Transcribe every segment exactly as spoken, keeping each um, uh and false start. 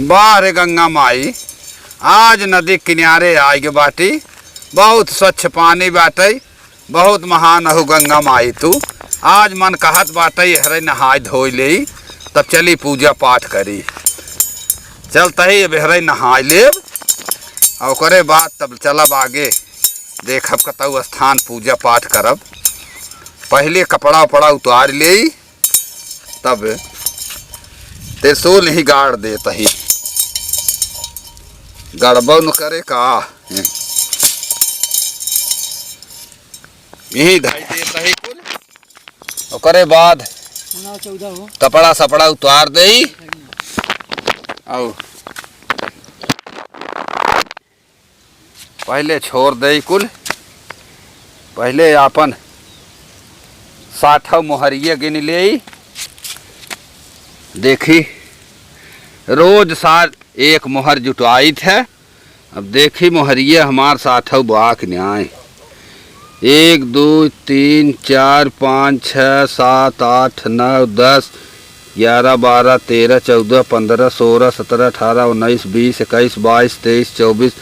वाह रे गंगा माई, आज नदी किनारे आइ गे बाटी, बहुत स्वच्छ पानी बाटइ, बहुत महान अहू गंगा माई तू। आज मन कहत बाटइ एहरे नहाइ धोइ लेई, तब चली पूजा पाठ करी। चलतही अब एहरे नहाइ लेब, अउर ओकरे बाद तब चलब आगे, देखब कतउ स्थान पूजा पाठ करब। पहिले कपड़ा उपड़ा उतारि लेई, तब त्रिशूल ही गाड़ देतही। गड़बड़ न करे का? यही धई देतही कुल। ओकरे बाद चौदह हो। कपड़ा सपड़ा उतार देई। अउ पहिले छोड़ देई कुल, पहिले आपन साठौ मोहरिये गिन लेई। देखी, रोज सार एक मोहर जुटाइत है। अब देखी मोहरिये हमार साठौ बाक न्याय। एक, दो, तीन, चार, पाँच, छः, सात, आठ, नौ, दस, ग्यारह, बारह, तेरह, चौदह, पन्द्रह, सोरह, सतरह, अठारह, उन्नीस, बीस, इक्कीस, बाईस, तेईस, चउबीस,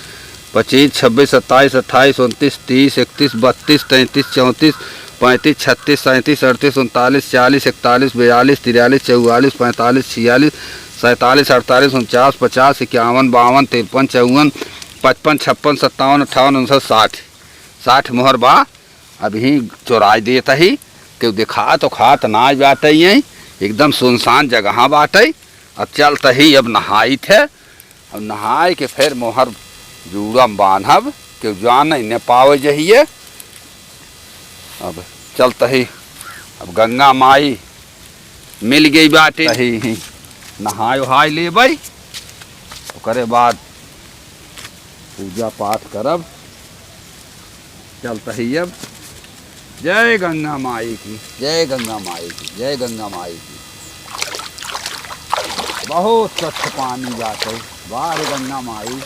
पच्चीस, छब्बीस, सत्ताईस, अट्ठाईस, उनतीस, तीस, इकतीस, बत्तीस, तैंतीस, चौंतीस, पैंतीस, छत्तीस, सैंतीस, अड़तीस, उनतालीस, चालीस, इकतालीस, बयालीस, तिरालीस, चौवालीस, पैंतालीस, छियालीस, सैंतालीस, अड़तालीस, उनचास, पचास, इक्यावन, बावन, तिरपन, चउवन, पचपन, छप्पन, सत्तावन, अट्ठावन, उनसठ, साठ। साठ मोहर बा। अबहीं चोराइ देतही, केहू देखात ओखात नाइ बाटइ, यहीं एकदम सुनसान जगहा बाटइ। अब चलतही, अब नहाइत है, अब नहाइ के फेर मोहर जूड़ा में बान्हब, केहू जान न पावे जहिये। अब चलतही, अब गंगा माई मिल गई बाटे, तही ही नहाय उहाय लेबै, ओकरे बाद पूजा पाठ करब। चलतही अब। जय गंगा माई की, जय गंगा माई की, जय गंगा माई की। बहुत स्वच्छ पानी बाटे, वाह रे गंगा माई,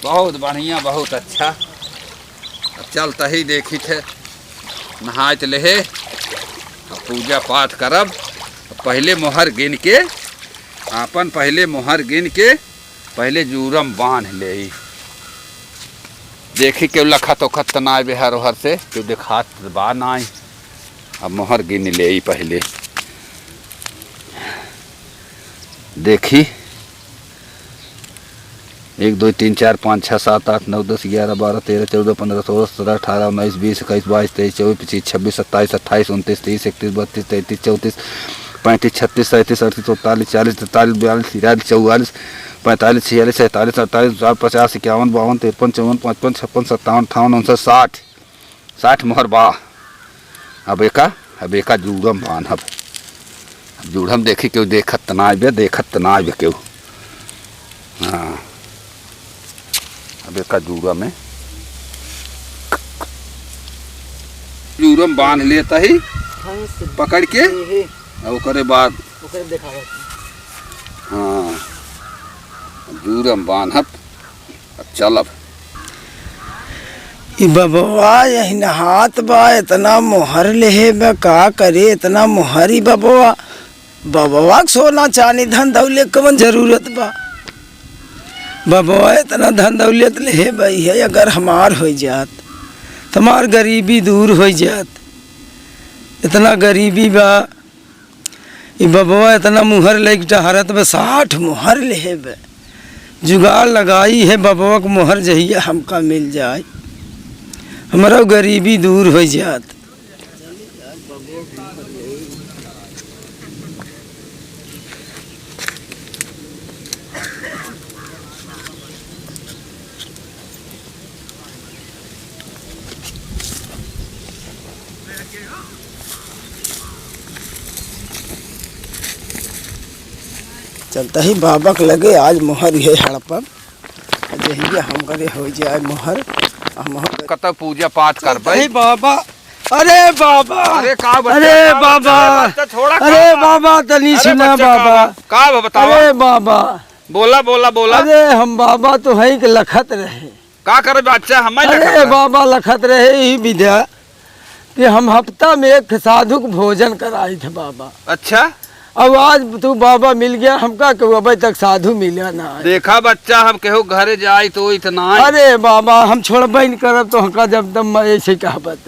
बहुत बढ़िया, बहुत अच्छा। अब चलतही देखित है, नहाइत लेहे, अब पूजा पाठ करब। पहिले मोहर गिन के, आपन पहिले मोहर गिन के, पहिले जूरम बान्ह लेई। देखी केहू लखत ओखत त नाय बेहर ओहर से, केहू देखात बा नाय। अब मोहर गिन लेई पहिले। देखी, एक, दो, तीन, चार, पाँच, छः, सात, आठ, नौ, दस, ग्यारह, बारह, तेरह, चौदह, पन्द्रह, सोलह, सत्रह, अठारह, उन्नीस, बीस, इक्कीस, बाईस, तेईस, चउबीस, पच्चीस, छब्बीस, सत्ताईस, अट्ठाईस, उनतीस, तीस, इकतीस, बत्तीस, तैंतीस, चउवालीस, पैंतीस, छत्तीस, सैंतीस, अड़तीस, उनतालीस, चालीस, इकतालीस, बयालीस, तिरालीस, चउवालीस, पैंतालीस, छियालीस, सैंतालीस, अड़तालीस, उनचास, पचास, इक्यावन, बावन, तिरपन, चउवन, पचपन, छप्पन, सत्तावन, अट्ठावन, उनसठ, साठ। साठ मोहर बा। अब एका, अब एका जूड़म बान्हब। अब जूड़म देखी केहू देखत त नाय बे, देखत त नाय बे केहू। हाँ। अब एका जूड़म में, जूड़म बान्ह लेतही पकड़ के, और ओकरे बाद ओकरे देखावत। हाँ, जूड़म बान्हब। अब चलब। ई बबवा यही नहात बा, एतना मोहर लेहे बा, का करे एतना मोहर ई बबवा। बबवा के सोना चानी धन दौले कवन जरूरत बा? बबवा एतना धन दौलत लेहे बा, इहे अगर हमार होइ जात, त हमार गरीबी दूर होइ जात। एतना गरीबी बा, ई बबवा एतना मुहर लेके टहरत बा, साठ मुहर लेहे बा। जुगाड़ लगाई है बबवा के मुहर जहिया हमका मिल जाए, हमरो गरीबी दूर होइ जात। चलतही बाबा के लगे आज मोहर इहे हड़पब। जहिया हमरे होइ जाए मोहर, हम कतौ पूजा पाठ करबै। चलतही बाबा, अरे बाबा, अरे का बच्चा, अरे का बाबा, बच्चा, अरे बच्चा, छोड़ा, अरे का बा? बाबा, तनी अरे सुना बच्चा, का बाबा। बा? का बा, बतावा? अरे बाबा। बोला, बोला, बोला। अरे हम बाबा तो है कि लखत रहे। का करे बच्चा, हमें अरे लखत रहे। बाबा लखत रहे ही विद्या कि हम हफ्ता में एक साधु के भोजन कराई थे बाबा। अच्छा। अब आज तू बाबा मिल गया हमका, केहू अबे तक साधु मिला ना है। देखा बच्चा, हम केहू घरे जाई तो इतना ही। अरे बाबा, हम छोड़बे न करब तो हमका जब तक मैं ऐसे कहबत।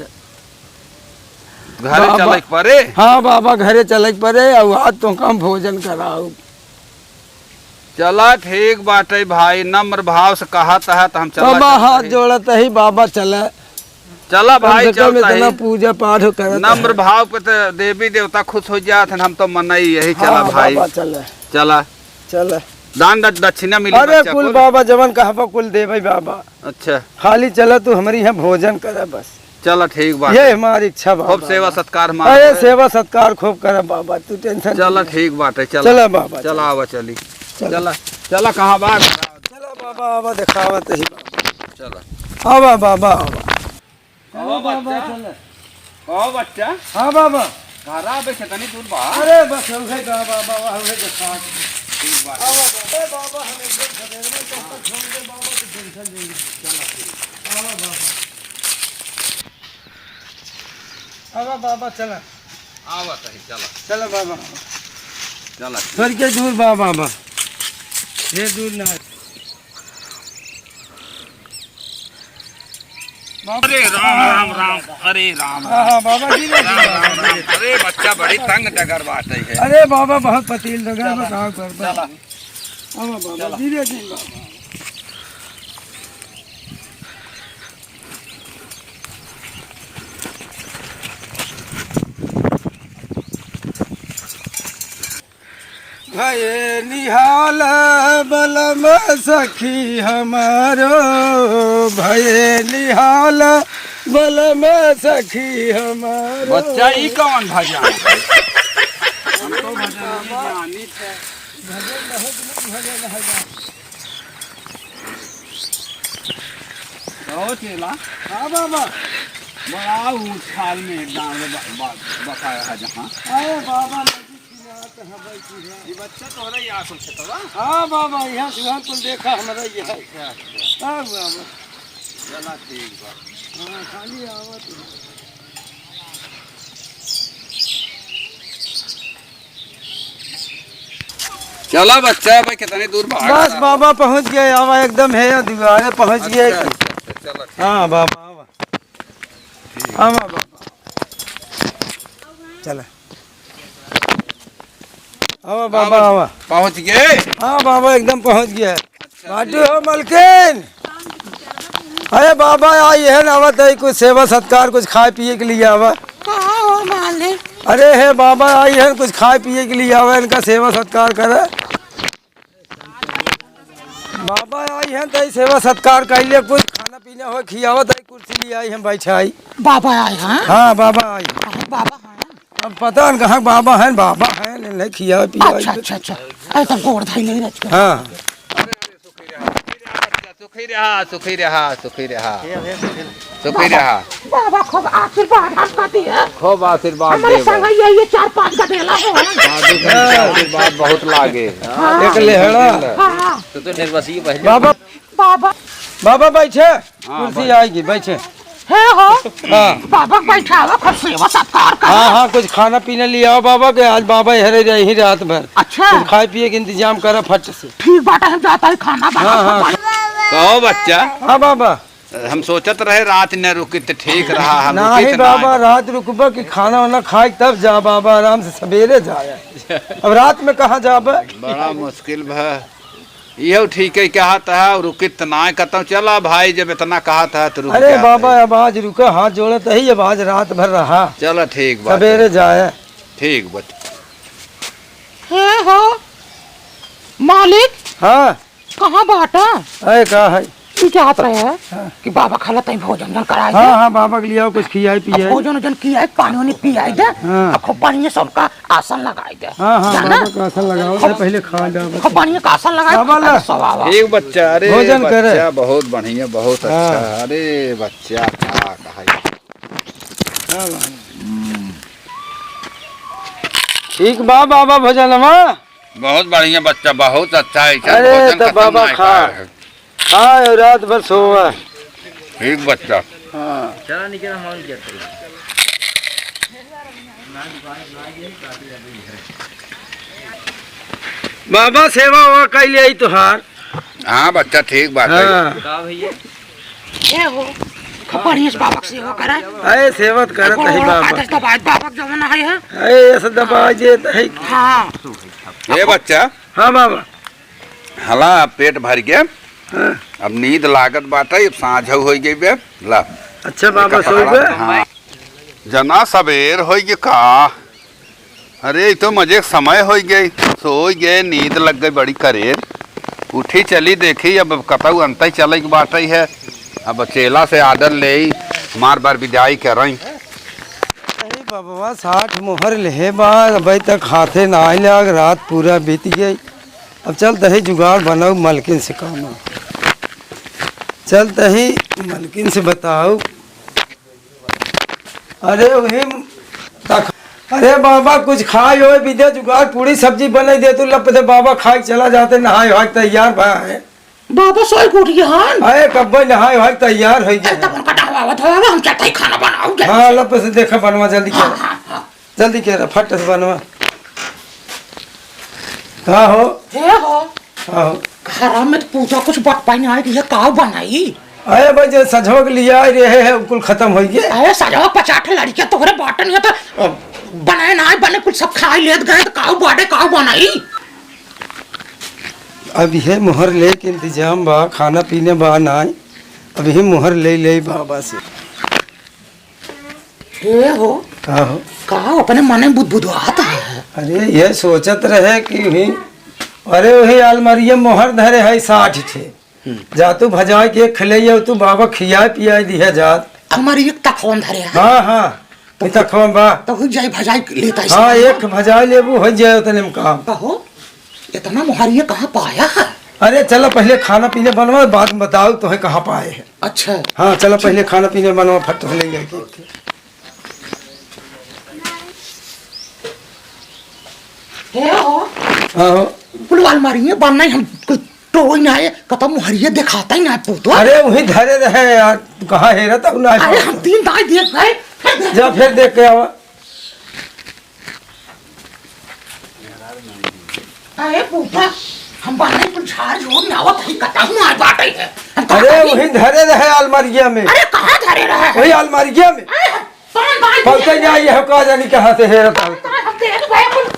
घरे बाबा। चले के परे? हाँ बाबा, घरे चले के परे, और आज तो हम भोजन कराऊ। चला ठीक बाटे भाई, नम्र भाव से कहत है तो हम चला बाबा, चलत हाथ ही। जोड़त ही बाबा, चला। चला कम भाई, से कम चलता इतना ही। पूजा पाठ करत नम्र है। भाव पे तो देवी देवता खुश हो जात हैं, हम तो मनई यही। चला हाँ भाई। बाबा, चला। चला। चला। दान द-, दक्षिणा मिली अरे बच्चा कुल कुल। बाबा, जवन कहबा कुल देबै बाबा। अच्छा। खाली चला तू हमरी यहाँ भोजन करा बस। चला ठीक बाटे। ये हमारी इच्छा बाबा। खूब सेवा सत्कार हमार अरे होए। सेवा सत्कार खूब करा बाबा, तू tension चला मत ले। ठीक बाटे, चला। चला बाबा, चला चला। आवा चली। चला। चला, चला कहाँ बा? चला बाबा, आवा देखावत ही बाबा। चला। आवा बाबा, आवा। कहो आवा बाबा, बच्चा। चला। कहो बच्चा। हाँ बाबा। घरा बे कितनी दूर बा? अरे बस हो गए बाबा, बाबा हो गए साथ। ठीक बात। आवा बाबा, ए बाबा, हम एकदम सवेरे में तो छोड़ दे बाबा, तो tension नहीं। चला ठीक। आवा बाबा। आवा बाबा, चला। आवा सही, चला। चला बाबा। चला। थोड़ी के दूर बा बाबा, ढेर दूर ना। बाबा। अरे राम, राम, राम, अरे राम, हाँ, राम। हाँ, बाबा जी ने राम, राम, राम। अरे बच्चा बड़ी तंग डगर बात है। अरे बाबा, बहुत पतील डगर चला। में काम करता चला। है। आवा बाबा, चला। धीरे धीरे बाबा। भये निहाल बलम सखी हमारो, भये निहाल बलम सखी हमारो। बच्चा, ई कौन भजन है? हम तो भजन नहीं जानी थे। भजन बहुत नीक भजन है बा। कहो चेला। हाँ बाबा। बड़ा ऊंच खाल में एक गाँव है ब-, ब-, बताया है जहाँ। अरे बाबा, नदी किनारा तो हमारे की है। ये बच्चा तोहरा यहाँ कुल खेतवा? हाँ बाबा, यहाँ से वहाँ कुल देखा हमारा ये है। अच्छा, अच्छा। हाँ बाबा। चला ठीक बा। हाँ, खाली आवा तू। चला बच्चा, भाई कितनी दूर भाग बस रहा। बाबा पहुँच गए, आवा एकदम है या दुआरे पहुँच गए। अच्छा, अच्छा, अच्छा, चला ठीक। हाँ बाबा, आवा। ठीक। आवा बाबा। चला। आवा बाबा, बाबा, आवा। पहुँच गए? हाँ बाबा, एकदम पहुँच गया। अच्छा, बाटू ठीक। हो मलकिन। अरे बाबा, आई है ना, आवत है, कुछ सेवा सत्कार, कुछ खाए पिए के लिए आवा। कहाँ हो मालिक? अरे हे बाबा, आई है, कुछ खाए पिए के लिए आवा, इनका सेवा सत्कार करे। बाबा आई है, तो सेवा सत्कार कर लिए, कुछ खाना पीना हो, खियावत है, कुर्सी ले आई, हम बैठे आई। बाबा आए हैं? हाँ, बाबा आई। कहाँ बाबा हैं? अब पता न कहाँ बाबा हैं, बाबा हैं, ले, ले खिया पिया। अच्छा, अच्छा, अच्छा। अरे, तो गोड़ धइले रह चुका। हाँ। सुखी रहा, सुखी रहा, सुखी रहा। सुखी रहा। बाबा, खूब आशीर्वाद हमका दिया। खूब आशीर्वाद हमारे देबा। संग ये, ये चार पाँच गदेला हो। साधु संत के आशीर्वाद बहुत लागे। हाँ। एक लेहड़ा। हाँ। तो, तो निर्वासी पहले। बाबा, बाबा। बाबा बैठे। हाँ, कुर्सी बैठ। आएगी, बैठे। हे हो। हाँ। बाबा बैठावा, खूब सेवा सत्कार कर। हाँ, हाँ, कुछ खाना पीना ले आओ बाबा के, आज बाबा हेरे रही रात भर। अच्छा। कुछ खाए पिए के इंतजाम करा फट से। ठीक बात है, हम जाता है खाना बना हाँ, हाँ। के। कहो बच्चा। हाँ बाबा। हम सोचत रहे रात न रुकित त ठीक रहा, हम नहीं रुकित ना बाबा, है। रात रुकबा कि खाना वाना खाए तब जा बाबा, आराम से सवेरे जाए। अब रात में कहाँ जाबे? बड़ा मुश्किल भा। इहो ठीक है, कहत है, रुकित ना है, कहता हूँ, चला भाई, जब इतना कहत है, तो रुक अरे जात बाबा, है। अब आज रुका, हाथ जोड़त ही, अब आज रात भर रहा। चला, ठीक बात सवेरे है। जाए। ठीक बात। हे हो, मालिक। हाँ। कहाँ बाटा? अरे, का है? ई चाहत रहे हाँ। कि बाबा खाला तई भोजन उजन कराए दे। हाँ, हाँ, बाबा के लिए आओ, कुछ खियाई अब पियाई। भोजन उजन कियाई, पानी वानी पियाई दे। हाँ। अब खूब बढ़िया से उनका आसन लगाई दे। हाँ, हाँ, जाना? बाबा का आसन लगाओ, खूब, पहले खा जाओ। खूब बढ़िया का आसन लगाए, बाबा ला। अरे, सब आवा। एक बच्चा, अरे, भोजन करे। बच्चा बहुत बढ़िया, बहुत हाँ। अच्छा। अरे, बच्चा, का कहाई? हाँ, बाबा। हम्म। ठीक बा, बाबा, भोजनवा। बहुत बढ़िया बच्चा, बहुत अच्छा है। अरे, भोजन तो खत्म बाबा ना खा। खाए। खाए और रात भर सोवा। ठीक बच्चा। हाँ। चला निकल, हम और क्या करें? ना दुकान, ना ये, काफी ज्यादा ही है। बाबा, सेवा वेवा कइ लेई तोहार। हाँ बच्चा, ठीक बात है। हाँ। का भैया? ए हो, खूब बढ़िया से बाबा के सेवा करा। अरे, सेवा त करत है बाबा। दबाई, बाबा के जवन है, है। अरे, ऐसे दबाई देत है। हाँ। ए बच्चा। हाँ बाबा। हला, अब पेट भर गया। हाँ। अब नींद लागत बाटे, अब साँझ होइ गई बे। ला। अच्छा बाबा, कपड़ा सोइबे? हाँ। जना सबेर होइ गए का? अरे, ई तो मजे के समय होइ गए, सोइ गए, नींद लग गई बड़ी करेर। उठी चली देखी, अब कतऊ अंतई चले के बाटे है। अब चेला से order लेई, मार बार विदाई करई। अरे बबवा, साठ मोहर लेहे बा, अबे तक हाथे ना आइल, आग रात पूरा बीत गई। अब चल तही जुगाड़ बनाऊ, मलकिन से कहना। चल तही मलकिन से बताऊ। अरे वही तक, अरे बाबा, कुछ खाए होए, बिदे जुगाड़, पूड़ी सब्जी बनाई दे तू, लप दे बाबा, खाए चला जाते, नहाए होए तैयार भा है। बाबा सोए के उठ गए हन। अरे कब्बे नहाए होए तैयार होइ गए। तब उनका डहवावत हो, हम चलते ही खाना बनाओ, जल्दी हाँ, से। लप से देखा, बनवा जल्दी हाँ, कर। हाँ, हाँ। जल्दी केरा, फट से बनवा। का हो? हे हो। का हो? घरा में तो पूजा कुछ बटपाई नहीं आई, ये काव बनाई? अरे भाई, जे सजवा के लिए आए रहे हैं, कुल खत्म होइ गए। अरे सजवा पचास ठे लड़कियां तोहरे बाटन, ये तो, अ, बनाए ना बने, कुल सब खाई लेत गए, तो काव बाटे, काव बनाई? अब ये मोहर ले के इंतजाम बा, खाना पीने बा नाई, अब ये मोहर ले ले बाबा से। हे हो। का हो? का अपने मने बुदबुदात है? अरे, ये सोचत रहे कि वही, अरे, वही अलमारिये मोहर धरे है साठ ठे। हम्म। जा तू भजाए के खिलैया, तू बाबा खियाए पियाए दिहे जात। अलमारी एक तखवन धरे है। हाँ, हाँ, ई तखवन बा। तो हुई जाए भजाए लेता है हाँ, सब। एक भजाए लेबू, हो जाए उतने में काम। कहो, इतना मोहरिया कहाँ पाया है? अरे, चलो पहले खाना पीने बनवा, बाद में बताओ तुम्हें कहाँ पाए हैं। अच्छा। हाँ, चलो पहले खाना पीने बनवा, फट से ले जाके। हे हो। हाँ हो। कुल अलमारी में बनना ही हम कोई टोई ना है, कतौ मोहरिया दिखाता ही ना है पूतो। अरे, वहीं धरे रहे यार, कहाँ हेरा तब ना है अरे, पूतो। हम तीन दाई देख गए। जा फिर देख के आवा। अरे पूता, हम बाहर कुछ झाड़ झूड़ में आवत हई, कतहूँ मार बाटे है। हम कहाँ अरे, करी? वहीं धरे रहे अलमारिया में। अरे, कहाँ धरे रहे? वही अलमारिया में। अरे, कौन बात पहुँचे है? जाइए, हम कहाँ जानी कहाँ से हेरत हम। हम देख भाई कुल।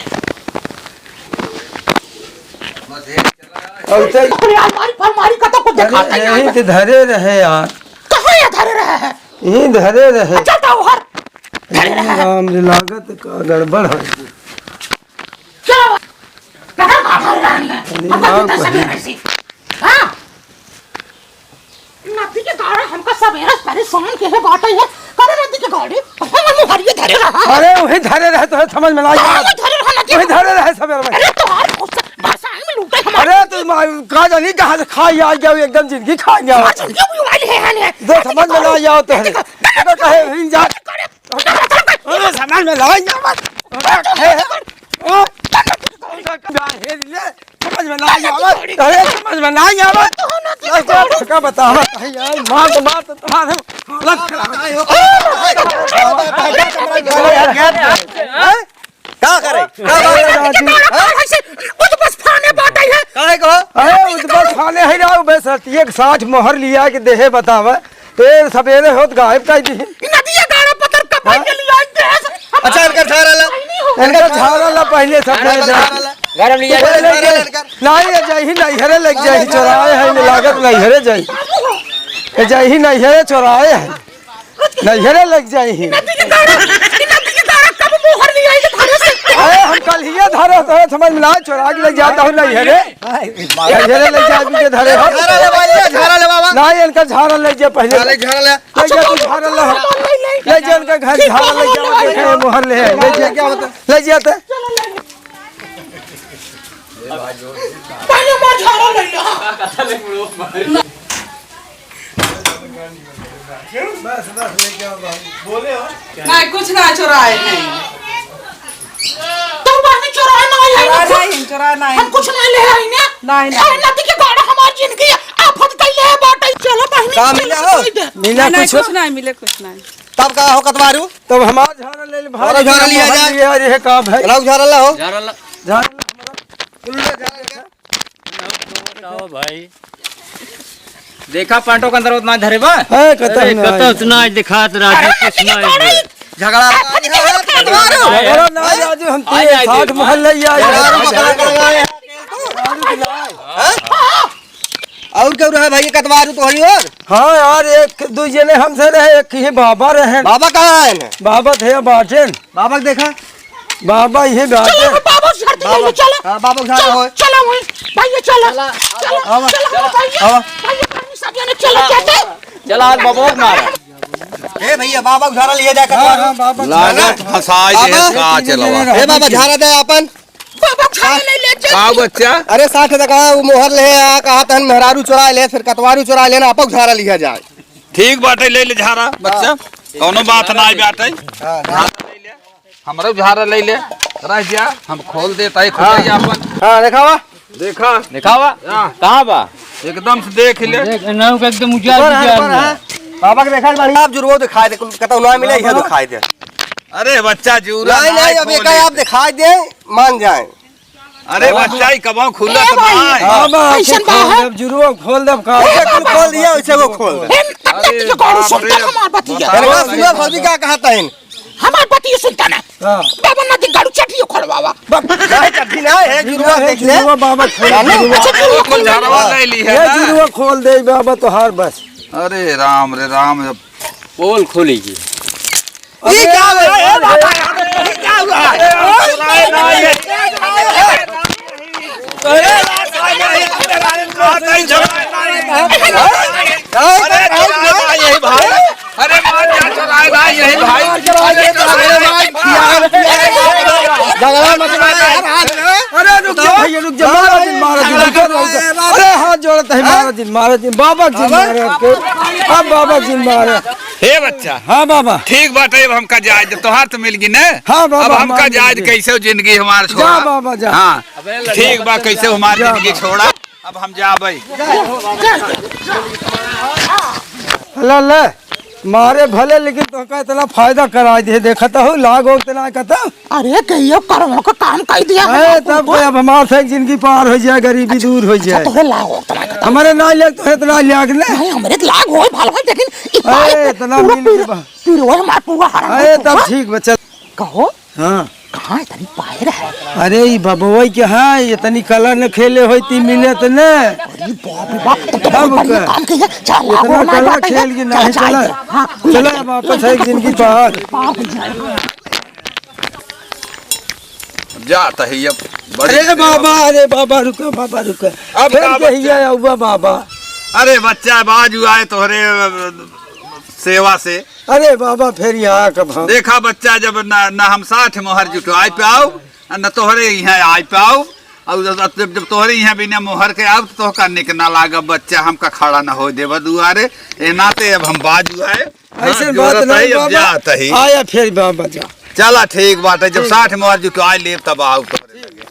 पहुँचे। अरे, अलमारी फलमारी का तो कुछ अरे, दिखाता ही यहीं नहीं। तो धरे रहे यार। कहाँ ये धरे रहे है? यहीं धरे रहे। चल, तो हर धरे रहे है। राम रे, लागत का गड़बड़ है। चलो, कहाँ भाग रहा है? अरे, हमका बाप कितना रे। समय है से? हाँ? नदी के गाड़ा हमका सवेरे परेशान के है बाटे है। करे नदी के गाड़ी, हम मोहरिया धरे रहा। अरे, वही धरे रहे, तो समझ में ना आया। कहाँ धरे रहा नदी वही के? धरे रहे सवेरे में। अरे, तोहार भाषा में लूटे हमारे। अरे, तो मा-, का जानी कहाँ से खाई आ गया, एकदम जिंदगी खा गया। हाँ, जिंदगी भी उड़ाई है, है, है। दो समझ में ना आया तो है। देखो, देखो, कहे हिंजा। अरे, समझ में लाओ, ये मत। अरे, हे, हे। ओ, हे, ले, समझ में ना आया, मत। अरे, समझ में ना आया, मत। का बतावा, भाई, यार, मार तो, मार तो, तुम्हारे हालत खराब है। हैं? का करे? का बात है? अरे, उठ बस फाने बाटे है। काहे को? अरे, उठ बस फाने है ना, बस एक साठ मोहर लिया के देहे बतावा। ए, सबेरे होत गायब कर दी। ई नदिया गाड़ा पत्थर कपाई हाँ? के लिए आई थे। हम अच्छा, इनकर झारा ला। इनकर झारा ला पहले सब इनकर झारा ला। गरम लिया पहले झारा ला इनकर। नहीं, ये जाही नहीं हरे लग जाही, चोराए है, ये लागत नहीं हरे जाही। ये जाही नहीं हरे, चोराए है। नहीं हरे लग जाही। नदी के गाड़ा, ई नदी के गाड़ा कब मोहर लिया आई के धरे से? अरे, हम कल ही ये धरे, तो समझ में ना, चोरा के लग जाता हूँ नहीं हरे। नहीं हरे लग जाए, पीछे धरे हो। झारा ले बाबा, झारा ले बाबा। नहीं, इनका झारा ले जा पहले। झारा ले, झारा ले। ले जा, तू झारा ला। ले जा, इनका घर झारा ले जा, देखे मोहर ले है। ले जा, ले जा तो। पहले मोर झारा ले ला। बस, बस, ले जाओ, बाबू। बोले हो? नहीं, कुछ ना चुराए हैं। तो बहनी चोराए ना आई है चोराए ना? नहीं, चोराए नहीं। हम कुछ नहीं ले आई ना। नहीं, नहीं। अरे नदी के गाड़ा हमार जिंदगी आफत कइले है बाटे। चलो बहनी, का चलो मिला हो? दे। मिला नहीं, कुछ? कुछ नहीं मिले, कुछ नहीं। तब का हो कतवारू? तब हमार झारा ले ले भाई। अरे झारा लिया जाए। लिया रे का भाई? लाओ झारा लाओ। झारा ला। झारा ला हमारा। बताओ भाई। देखा, पैंटों के अंदर उतना धरे बा। है, कतौ अरे, ना कतौ है। उतना आज दिखात राजू, कुछ ना है। झगड़ा लगा दिया है, कतवारू। झगड़ा ना, राजू, हम आ, तीन आ, साठ आ। मोहल्ले ही आए हैं। कतवारू पकड़ के लगाए हैं। और क्या रहा भाई, कतवारू तो हई और? हाँ यार, एक दो जने हमसे रहे, एक ही बाबा रहे। बाबा कहाँ है? बाबा थे बाटेन। बाबा के देखा। बाबा ये बात चलो, है। बाबा के घर चलो, बाबा, चलो। हाँ, बाबा के घर चलो, हो। चलो वहीं, भैया, चलो। चला, चलो, आवा, चलो, आवा। भैया, आवा। भैया, भैया, सब जने चलो, चला, कहते। चला, आज बाबा को मारा। ए भैया, बाबा के घर लिए जाए, हाँ, कतवारू। हाँ, बाबा। लागत फंसाए दे, बाबा। का चलावा। ए बाबा, झारा दे अपन। बाबा, झारा ले ले, चल। का बच्चा? अरे, साठ टका वो मोहर ले आ, कहा तहन मेहरारू चुराए ले, फिर कतवारू चुराए लेना, आपक झारा लिया जाए। ठीक बाटे, ले ले झारा, बच्चा। हाँ। कौनो बात ना आई बाटे। हाँ, झारा। हमरो झारा ले ले, रह जा, हम खोल देता है खुदाई हाँ। आपन। हाँ, देखावा। देखा। देखावा? हाँ। कहाँ बा? एकदम से देख ले। देख, नाव का एकदम उजाड़, ऊपर है, उजाड़ ऊपर में। है। बाबा के देखा, बढ़िया। आप जुर्वो दिखाई दे, कतौ ना मिले, इहे दिखाई दे। अरे बच्चा, जूरा नहीं, ना नहीं, अब खोले। एका आप दिखाई दे, मान जाए। अरे बच्चा, ई कबो खुलत ए भाई। ना है। हाँ, बा, कैसन बा खोल है? देब, जुर्वो खोल देब, का? ए, कुल खोल दिया, वैसे वो खोल दे। ए, अरे तब तक बाप गोरू रे, सुनता हमार बतिया। बताओ अरे, नहीं। सुना, भौजी का कहता है? हमार बतिया सुनता ना। हाँ। बाबा ना दिन गाड़ू चटियो खोलवावा। बक, नहीं, चड्ढी ना है, जुर्वा देख ले। जुर्वा बाबा खोल, जानो? जुर्वा। अच्छा, जुर्वा खोल झाड़वा दे। ले ली है ये ना? जुर्वा खोल दे बाबा तोहार बस। अरे राम रे राम, अब पोल खोलेगी। ये क्या हुआ है? ये बाबा, ये क्या हुआ है? अरे, चुराए ना यही भाई। अरे, मार जा, चुराए ना यही भाई। अरे, चुराए ना। झगड़ा मत करो यार, हाथ। अरे, रुक जा भैया, रुक जा। मारा जिन, मारा जिन, रुक जा, रुक जा। अरे, हाथ जोड़त है, मारा जिन, मारा जिन। बाबा जी मारे आपके। अब बाबा जी मारे। हे बच्चा। हाँ बाबा। ठीक बाटे, अब हमका जाए दे, तोहार तो मिल गई ना। हाँ बाबा, अब हमका हमार जाए दे, मिल गई। कैसे जिंदगी हमार जा छोड़ा। बाबा, जा। हाँ। ठीक बा, कैसे हमार जा जिंदगी बाबा। छोड़ा। अब हम जाबै। ले, ले, मारे भले, लेकिन तोहका इतना फायदा कराइ दिहे, देखत हो, लाग हो इतना कहता। अरे, गइयो करवा का काम कइ दिया है। अरे, तब कोई अब हमार से जिंदगी पार होइ जाए, गरीबी दूर होइ जाए। अच्छा, तोहे लाग हो इतना कहता। हमरे ना लाग, तोहे इतना लाग ना। नहीं, हमरे तो लाग होइ, भला होइ, लेकिन ई अरे, पाए इतना पूरा मिल के पीर-, बा-, पीर होइ हमार पूरा हरा अरे, होइ तब पूरा। ठीक बा, चल। कहो, हाँ। कहाँ इतनी पाए रहे? अरे, ई बबुआ के हाँ, इतनी कला न खेले होई, ती मिलत न। अरे बाप रे बाप, तो तब बहुत बढ़िया का? काम किया। चल, इतना लाओ, कला हमारे खेल के चल, नहीं चल, चला। हाँ, चलो, अब वापस है जिंदगी बाहर। बाप रे। जात है अब बड़ी अरे बाबा, अरे बाबा, रुका, बाबा, रुका। अब फिर का बच्चा? कहिया आउबा बाबा? अरे बच्चा, बाजू आए तोहरे सेवा से। अरे बाबा, फिर यहाँ कब हम? देखा बच्चा, जब न, न हम साथ मोहर जुटवाए पाउब, आ न तोहरे यहाँ आए पाउब, और जब, जब, जब तोहरे यहाँ बिना मोहर के आउब, तो तोहका निक ना लागब बच्चा, हमका खड़ा न होइ देबा दुआरे। ए नाते अब हम बाजू आए। ऐसे हाँ, बात जोरत नहीं आई, अब बाबा। जात ही। आया फिर बाबा जा। चला ठीक बात है, जब ठीक। साथ मोहर जुटवाए लेब तब आउब तोहरे लगे।